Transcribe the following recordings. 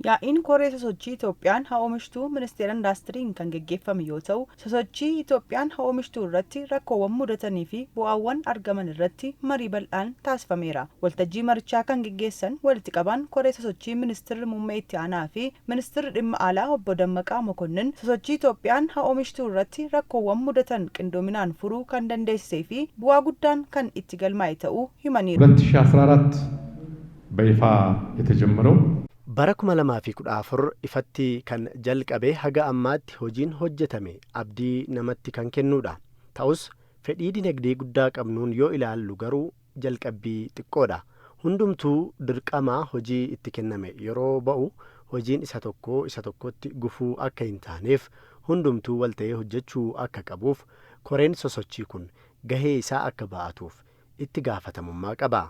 Yaa'iin koree sosochii Itoophiyaan haa oomishtuu Ministeera Indaastiriin kan geggeeffame yoo ta'u, sosochii Itoophiyaan haa oomishtuu irratti rakkoowwan mudatanii fi bu'aawwan argaman irratti marii bal'aan taasifameera. Waltajjii marichaa kan geggeessan walitti qabaan koree sosochii Ministirri Muummee Itti Aanaa fi Ministirri Dhimma Alaa Obbo Dammaqaa Mokonnin sosochii Itoophiyaan haa oomishtuu irratti rakkoowwan mudatan qindoominaan furuu kan dandeessisee fi bu'aa guddaan kan itti galmaa'e ta'uu himaniiru. 2014 በይፋ የተጀመረው Bara 2014 ifatti kan jalqabe haga ammaatti hojiin hojjetame abdii namatti kan kennuudha. Ta'us fedhii dinagdee guddaa qabnuun yoo ilaallu garuu jalqabbii xiqqoodha. Hundumtuu dirqama hojii itti kenname yeroo ba'u hojiin isa tokko isa tokkotti gufuu akka hin taaneef hundumtuu wal ta'ee hojjechuu akka qabuuf koreen sosochii kun gahee isaa akka ba'atuuf itti gaafatamummaa qaba.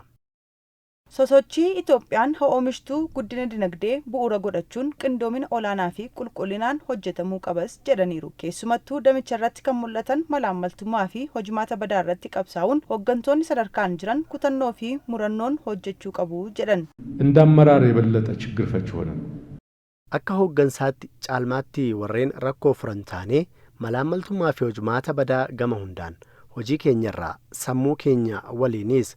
Sosochii Itoophiyaan haa oomishtuu guddina dinagdee bu'uura godhachuun qindoomina olaanaa fi qulqullinaan hojjetamuu qabas jedhaniiru. Keessumattuu damicha irratti kan mul'atan malaammaltummaa fi hojimaata badaa irratti qabsaa'uun hooggantoonni sadarkaan jiran kutannoo fi murannoon hojjechuu qabu jedhan. እንደ አመራር የበለጠ ችግር ፈች ሆነን Akka hooggansaatti caalmaatti warreen rakkoo furan taanee malaammaltummaa fi hojimaata badaa gama hundaan hojii keenyarraa sammuu keenya waliinis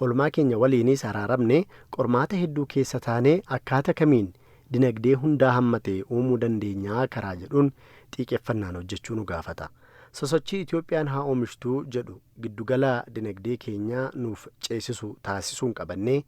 olmaa keenya waliinis araaramne qormaata hedduu keessa taanee akkaata kamiin dinagdee hundaa hammate uumuu dandeenyaa karaa jedhuun xiiqeffannaan hojjechuu nu gaafata. Sosochii Itoophiyaan haa oomishtuu jedhu giddugala dinagdee keenyaa nuuf ceesisu taasisuun qabannee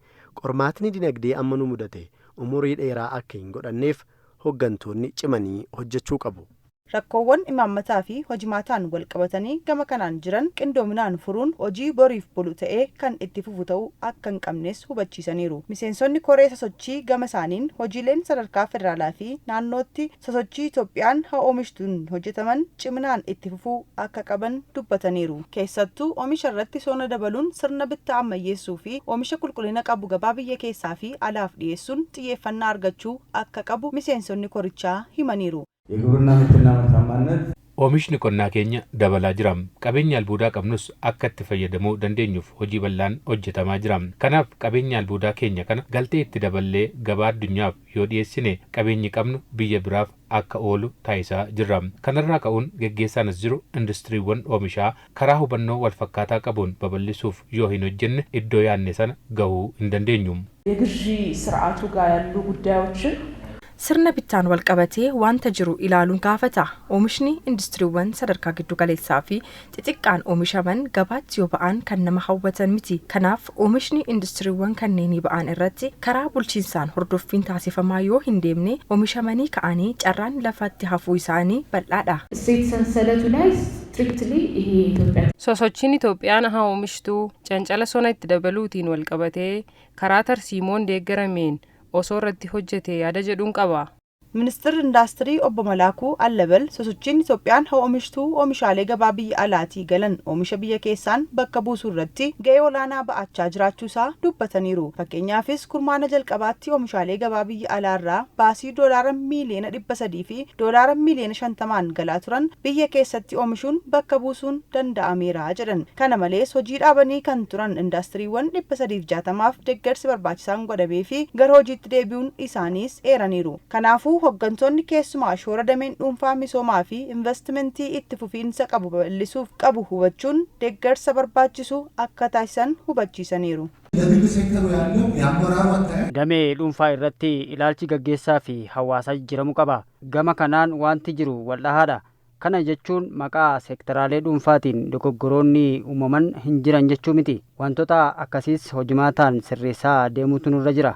qormaatni dinagdee amma nu mudate umurii dheeraa akka hin godhanneef hooggantoonni cimanii hojjechuu qabu. Rakkoowwan imaammataa fi hojimaataan wal qabatanii gama kanaan jiran qindoominaan furuun hojii boriif bolu ta'ee kan itti fufu ta'uu akka hin qabnes hubachiisaniiru. Miseensonni koree sosochii gama isaaniin hojiileen sadarkaa federaalaa fi naannootti sosochii Itoophiyaan haa oomishtuun hojjetaman ciminaan itti fufuu akka qaban dubbataniiru. Keessattuu oomisha irratti sona dabaluun sirna bittaa ammayyeessuu fi oomisha qulqullina qabu gabaa biyya keessaa fi alaaf dhiyeessuun xiyyeeffannaa argachuu akka qabu miseensonni korichaa himaniiru. የግብርና ምርትና ምርታማነት Oomishni qonnaa keenya dabalaa jira. Qabeenya albuudaa qabnus akka itti fayyadamuu dandeenyuuf hojii bal'aan hojjetamaa jira. Kanaaf qabeenya albuudaa keenya kana galtee itti daballee gabaa addunyaaf yoo dhiyeessine qabeenyi qabnu biyya biraaf akka oolu taasisaa jirra. Kanarraa ka'uun geggeessaan as jiru industiriiwwan oomishaa karaa hubannoo walfakkaataa qabuun babal'isuuf yoo hin hojjenne iddoo yaadne sana gahuu hin dandeenyu. የግዢ ስርዓቱ ጋር ያሉ ጉዳዮችን Sirna bittaan wal qabatee wanta jiru ilaaluun gaafata. Oomishni industiriiwwan sadarkaa giddu galeessaa fi xixiqqaan oomishaman gabaatti yoo ba'an kan nama hawwatan miti. Kanaaf oomishni industiriiwwan kanneenii ba'an irratti karaa bulchiinsaan hordoffiin taasifamaa yoo hin deemne oomishamanii ka'anii carraan lafatti hafuu isaanii bal'aadha. እሴት ሰንሰለቱ ላይ ስትሪክትሊ ይሄ የኢትዮጵያ Sosochiin Itoophiyaan haa oomishtuu cancala sona itti dabaluutiin wal qabatee karaa tarsiimoon deeggarameen osoo irratti hojjete yaada jedhuun qaba. Ministeerri Indaastirii Obbo Malaakuu Allabal sosochiin Itoophiyaan haa oomishtuu oomishaalee gabaa biyya alaatii galan oomisha biyya keessaan bakka buusuu irratti ga'ee olaanaa ba'achaa jiraachuusaa dubbataniiru. Fakkeenyaafis kurmaana jalqabaatti oomishaalee gabaa biyya alaarraa baasii doolaara miiliyoona 300 fi doolaara miiliyoona 50n galaa turan biyya keessatti oomishuun bakka buusuun danda'ameera jedhan. Kana malees hojii dhaabanii kan turan indaastiriiwwan 360f deeggarsi barbaachisaan godhamee fi gara hojiitti deebi'uun isaaniis eeraniiru. Kanaafuu hooggantoonni keessumaa shoora dameen dhuunfaa misoomaa fi investimentii itti fufiinsa qabu babal'isuuf qabu hubachuun deeggarsa barbaachisu akka taasisan hubachiisaniiru. ለግል ሴክተሩ ያለው የአመራሩ አተያይ Damee dhuunfaa irratti ilaalchi gaggeessaa fi hawaasaa jijjiiramuu qaba. Gama kanaan wanti jiru waldhahaadha. Kana jechuun maqaa seektaraalee dhuunfaatiin dogoggoroonni uumaman hin jiran jechuu miti. Wantoota akkasiis hojimaataan sirreessaa deemuutu nurra jira.